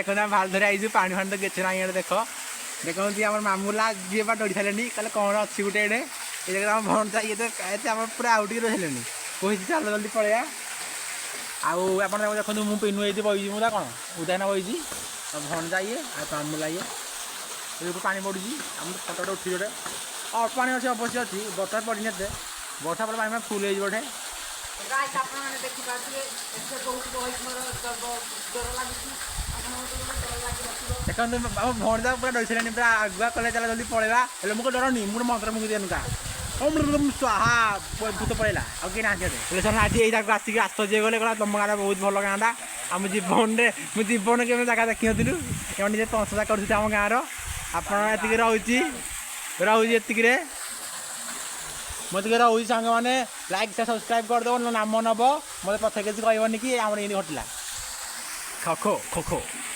ଦେଖନ୍ତୁ, ଆମେ ଭାଲ ଧରି ଆଇଛୁ। ପାଣି ଫାଣି ତ କିଛି ନାହିଁ ଏଇଟା। ଦେଖ, ଦେଖନ୍ତୁ, ଆମର ମାମୁଲା ଯିଏ ବା ଡରି ସାରିଲେଣି। କହିଲେ, କ'ଣ ଅଛି ଗୋଟେ ଏଇଟେ? ଏ ଜାଗାରେ ଆମ ଭଣଜା ଇଏ ତ ଏତେ ଆମର ପୁରା ଆଉ ଟିକେ ରହିଲେଣି। କହିଛି, ଚାଲ ଜଲ୍ଦି ପଳେଇବା। ଆଉ ଆପଣ ତାକୁ ଦେଖନ୍ତୁ, ମୁଁ ପିନୁ ହେଇଛି ବଇଛି, ମୁଁ ତା କ'ଣ ଉଦାହରଣ ବଇଛି। ଆଉ ଭଣଜା ଇଏ ଆଉ ମାମୁଲା ଇଏ। ଏ ଉପରେ ପାଣି ପଡ଼ୁଛି। ଆମ ଫଟୋଟା ଉଠି ଗୋଟେ। ଅଳ୍ପ ପାଣି ଅଛି, ଅବଶ୍ୟ ଅଛି। ବର୍ଷା ପଡ଼ିନି ଏତେ। ବର୍ଷା ପରେ ପାଣି ଫୁଲ୍ ହେଇଯିବ ଗୋଟେ। ଗାଇସ୍, ଆପଣମାନେ ଦେଖିପାରୁଥିବେ, ଏଥିରେ ବହୁତ ବହିଛି। ମୋର ଡର ଲାଗୁଛି। ଆପଣଙ୍କୁ ତ ଡର ଲାଗିନଥିବ। ଦେଖନ୍ତୁ, ଆମ ଭଣଜା ପୁରା ଡରି ସାରିଲାଣି। ପୁରା ଆଗୁଆ କଲେ, ଚାଲ ଜଲ୍ଦି ପଳେଇବା। ହେଲେ ମୁଁ ଡରନି। ମୁଁ ମନ୍ତ୍ର ଫୁଙ୍କି ଦିଏ କା, ଓମ୍ ସ୍ୱାହା। ଭୂତ ପଳେଇଲା, ଆଉ କେହି ନାହାନ୍ତି ଏତେ। ହେଲେ ସେମାନେ ଆଜି ଏଇ ଜାଗାକୁ ଆସିକି ଆଶ୍ଚର୍ଯ୍ୟ ହେଇଗଲେ। କହିଲା, ତମ ଗାଁଟା ବହୁତ ଭଲ ଗାଁଟା। ଆମ ଜୀବନରେ, ମୁଁ ଜୀବନରେ କେବେ ଜାଗା ଦେଖିନଥିଲୁ। ଏମାନେ ନିଜେ ପ୍ରଶଂସା କରୁଛନ୍ତି ଆମ ଗାଁର। ଆପଣ ଏତିକି ରହୁଛି, ରହୁଛି ଏତିକିରେ। ମୁଁ ଏତିକି ରହୁଛି ସାଙ୍ଗମାନେ। ଲାଇକ୍, ସେୟାର, ସବସ୍କ୍ରାଇବ୍ କରିଦେବ, ନାମ ନେବ। ମୋତେ ପଛରେ କିଛି କହିବନି କି ଆମର ଏମିତି ଘଟିଲା। ଖୋ ଖୋ ଖୋ ଖୋ।